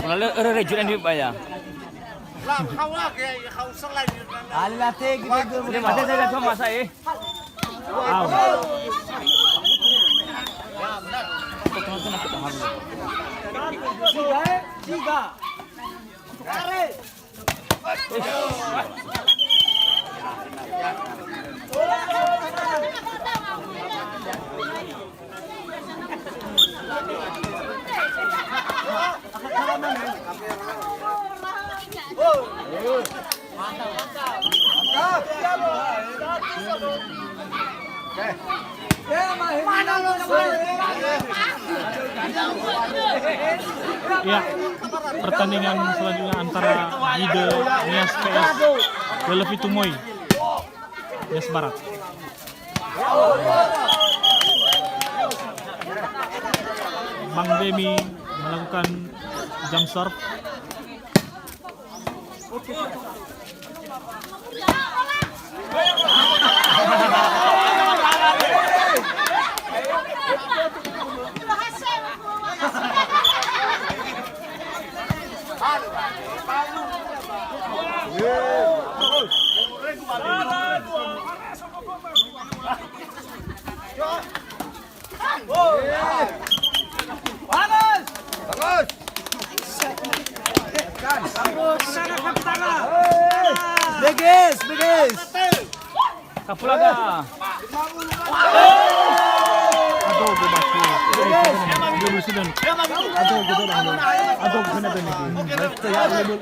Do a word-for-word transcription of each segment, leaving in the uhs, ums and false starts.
Ona lö öre re jur'an di baya. Ale late gitu. Dia mati saya sama saya. Au. Tiga, eh? Tiga. Tarik. Ya, pertandingan selanjutnya antara Gide Nias P S Lelefi Tumoi. Nias Barat. Bang Demi melakukan jump serve. Bagus. Bagus. Begis, begis. Kapulaga. Aduh, gue mati. Aduh, gue mati. Aduh, gue mati. Aduh, gue mati.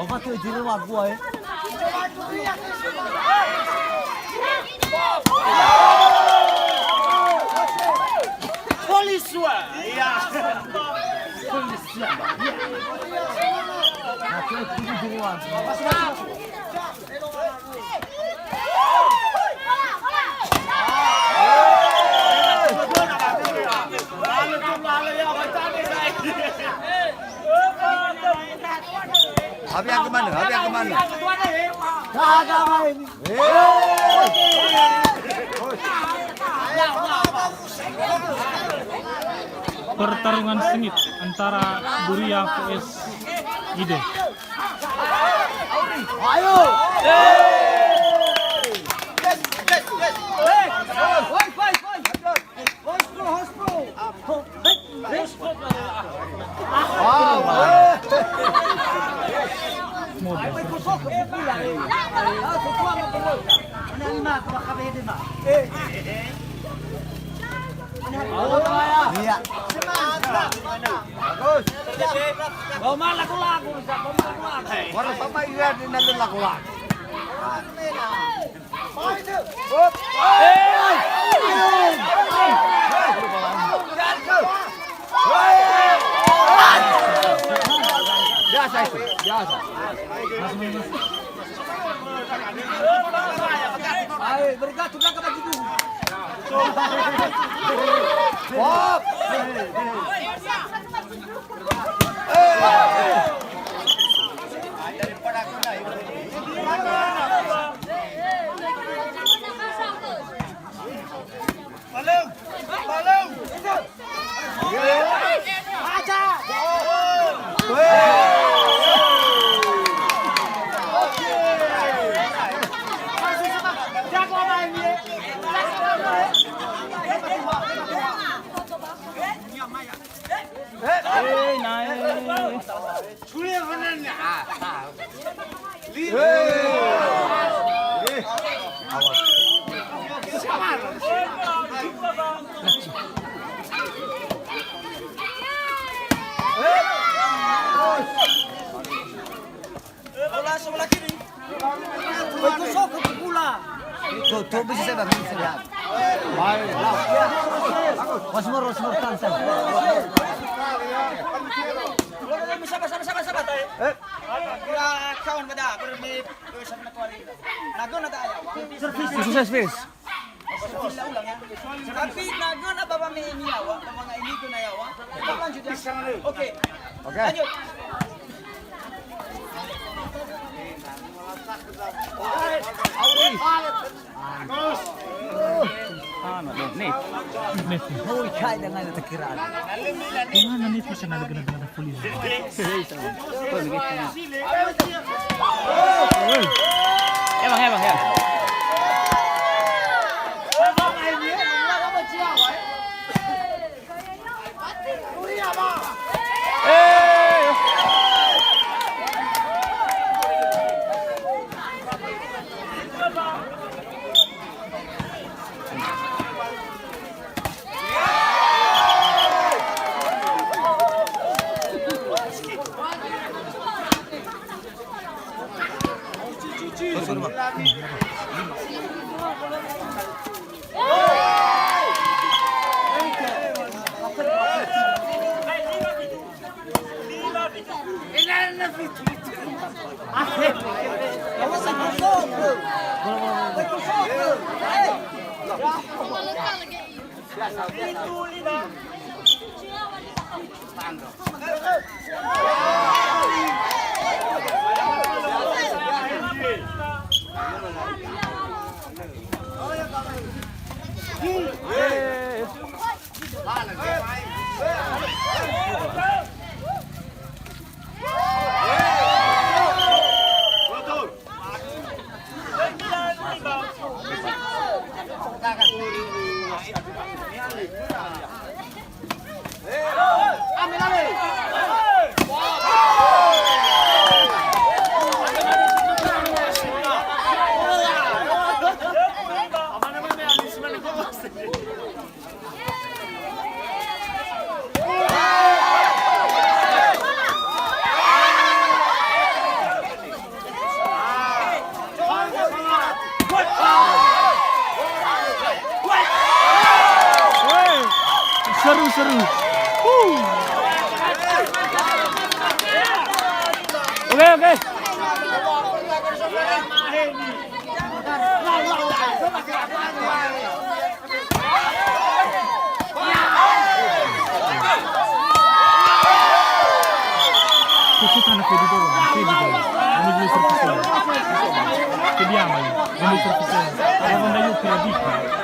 Aofa töi jere wagua, eh. Polisua. Iya. Polisua. Nah, töi jere wagua. Abi yang kemana? Abi yang kemana? Pertarungan sengit antara Duria V S Gide. Ayo. Iya. Bagus. Bawa lagu-lagu, Ustaz, bawa lagu-lagu. Orang sama iya di dalam lagu-lagu. Biasa itu, biasa. Ayo, bergerak ke belakang lagi dulu. Hop. Bola sebelah kiri. Betul sok ke bola. Tuh, tuh, bisa saya bangun, bisa saya. Baik. Once more, once more, tahan, tahan. Sabar, sabar, sabar, sabar. Eh? Kira kawan beda, bermi, bermi sama tuari. Nah, gua nak tanya, Bang. Service. Sukses, Fis. Tapi na göna ba wame'e niyaŵa, ba wanga'e nigo na yaŵa, kita lanjut ya. Oke. Oke. Lanjut. Nih. Nih. Oh, kai dengan tekanan. Di mana nih bisa ada gena-gena polisi? Ya, Bang, ya, Bang, ya. Seru, seru. Huh. Oke, oke. Che sta na fede dove? Fede dove? Come due sorprese. Che diamo? Come sorprese. Allora, io per la vita.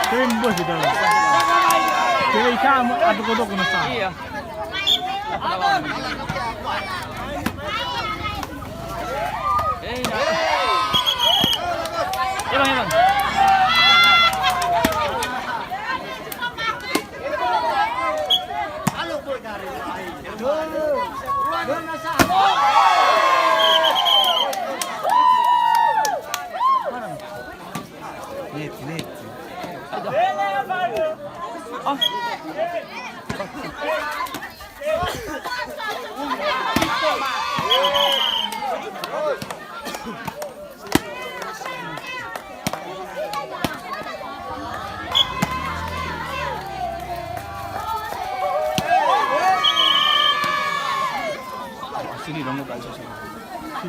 Tembus di dalam. Kira ikan aduk-aduk kena sah. Iya. Hai,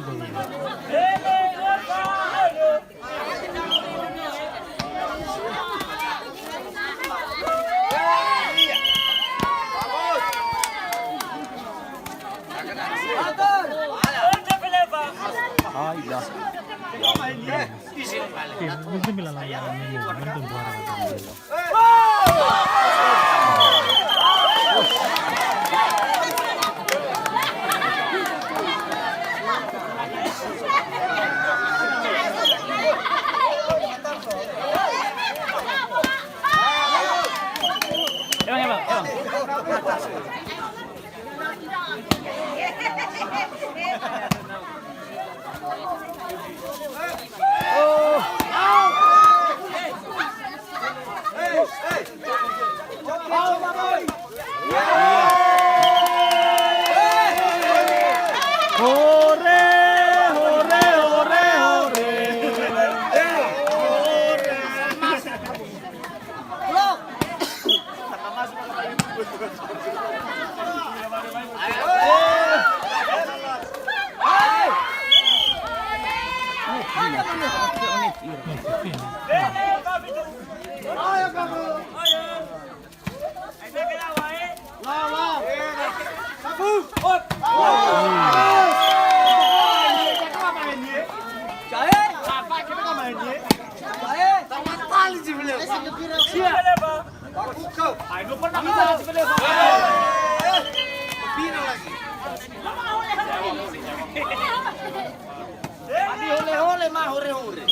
dah. Oke, mungkin bila lagi ada minggu, mungkin dua hari. Emang, emang, emang. Hore, hore, hore, hore. Abi hole-hole ma hore-hore.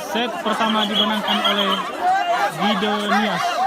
Set pertama dimenangkan oleh Gide Nias.